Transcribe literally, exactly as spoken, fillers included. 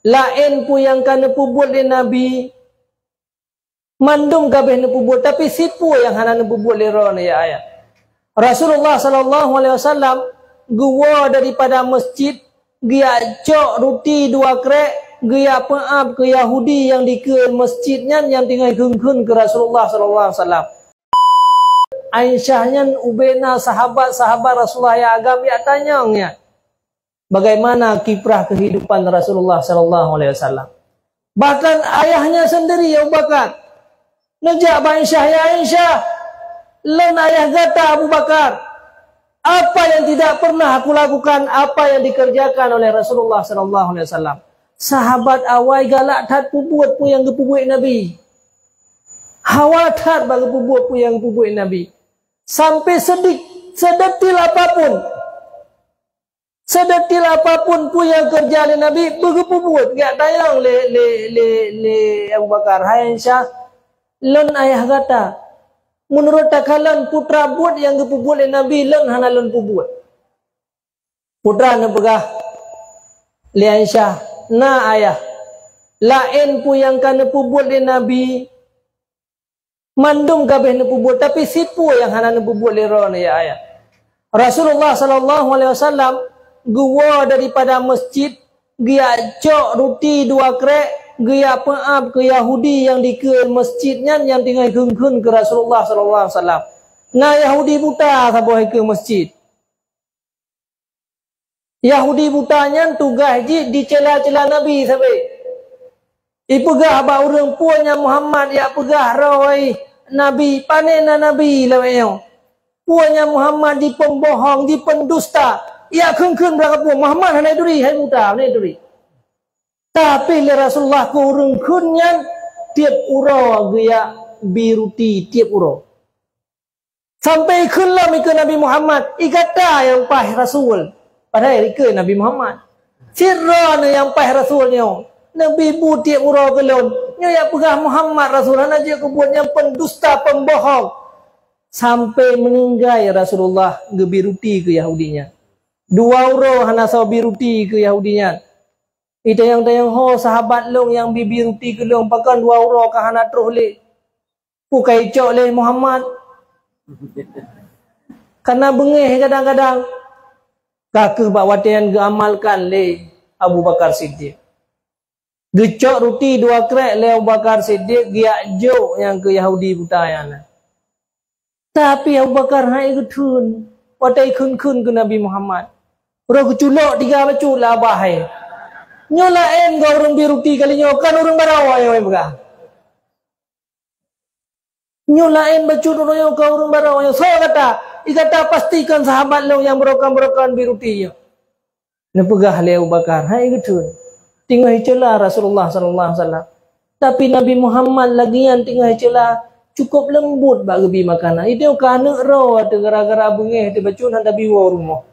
Laén peue nyang ka neupeubuet lé Nabi, mandum ka abéh neupeubuet, tapi sipeue nyang hana neupeubuet lé droeneuh, ya ayah. Rasulullah sallallahu alaihi wasallam geuwoe daripada masjid, geujak cok ruti dua krek, geujak peuab keu Yahudi nyang dikeue masjid nyan nyang teungoh kheun-kheun keu Rasulullah sallallahu alaihi wasallam. Aisyah nyan ubena sahabat-sahabat Rasulullah nyang agam jak tanyong nyan, bagaimana kiprah kehidupan Rasulullah sallallahu alaihi wasallam. Bahkan ayahnya sendiri, Abu Bakar, neujak bak Aisyah, "Ya Aisyah, lôn ayah gata Abu Bakar. Apa yang tidak pernah aku lakukan, apa yang dikerjakan oleh Rasulullah sallallahu alaihi wasallam?" Sahabat awai galak that peubuet peue nyang geupeubuet Nabi. Hawa that bak geupeubuet peue nyang geupeubuet Nabi. Sampai sedik-, sedetil apapun, sedetil apapun peue nyang keureuja lé Nabi, beugeupeubuet. Geujak tanyong lé, lé, lé, lé Abu Bakar, "Hai Aisyah, lôn ayah gata. Meunurot takalon putra buet nyang geupeubuet lé Nabi, lôn hana lôn peubuet." Putra neupeugah lé Aisyah, "Na ayah, laén peue nyang ka neupeubuet lé Nabi, mandum ka abéh neupeubuet, tapi sipeue nyang hana neupeubuet lé droeneuh, ya ayah." Rasulullah sallallahu alaihi wasallam geuwoe daripada masjid, geujak cok ruti dua krek, geujak peuab keu Yahudi nyang dikeue masjid nyan nyang teungoh kheun-kheun keu Rasulullah sallallahu alaihi wasallam. Na Yahudi buta saboh dikeue masjid. Yahudi buta nyan tugaih jih dicela-cela Nabi sabe. Ipeugah bak ureuëng, "Peue nyan Muhammad jak peugah roh Nabi, pane na Nabi lawét nyoe? Peue nyan Muhammad jipeubohong, jipeundusta, jak kheun-kheun bak kapeue, Muhammad hana turi, hai buta, hana turi." Tapi lé Rasulullah keu ureuëng kheun nyan tieb uroe geujak bi ruti tieb uroe. Sampai ikheun lom ikeu Nabi Muhammad, "I gata nyang paih rasul." Padahai ikheun Nabi Muhammad. "Sidroe neuh nyang paih rasul nyoe. Nabi bu tieb uroe keu lôn. Nyoe jak peugah Muhammad rasul, hana jeuet keu buet nyang peundusta, peumbohong." Sampai meuninggai Rasulullah geubi ruti keu Yahudi nyan. Dua uroe hana soe bi ruti keu Yahudi nyan. Itanyong-tanyong, "Ho sahabat lôn nyang bi-bi ruti keu lôn, pakon dua uroe ka hana troh lé? Peue ka icok lé Muhammad?" Kana beungéh kadang-kadang. Ka kheueh bak watée nyan geuamalkan lé Abu Bakar Siddiq. Geucok ruti dua krek lé Abu Bakar Siddiq, geujak jok nyang keu Yahudi buta nyan. Tapi Abu Bakar han geukheun, watée kheun-kheun keu Nabi Muhammad. Roh geuculok tiga bacut lam babah hai. "Nyoe laén keu ureuëng bi ruti kali nyoe, kon ureuëng barô nyoe," peugah. "Nyoe laén bacut uroe nyoe keu ureuëng barô nyoe. Soe gata? I gata pasti kon sahabat lôn nyang barokon-barokon bi ruti nyoe." Neupeugah lé Abu Bakar, han geukheun. Teungoh icela Rasulullah sallallahu alaihi wasallam. Tapi Nabi Muhammad lagée nyan teungoh icela, cukup leumbot bak geubi makanan. Itu ka aneuk roh teuh gara-gara beungéh teuh bacut han tabi woe rumoh.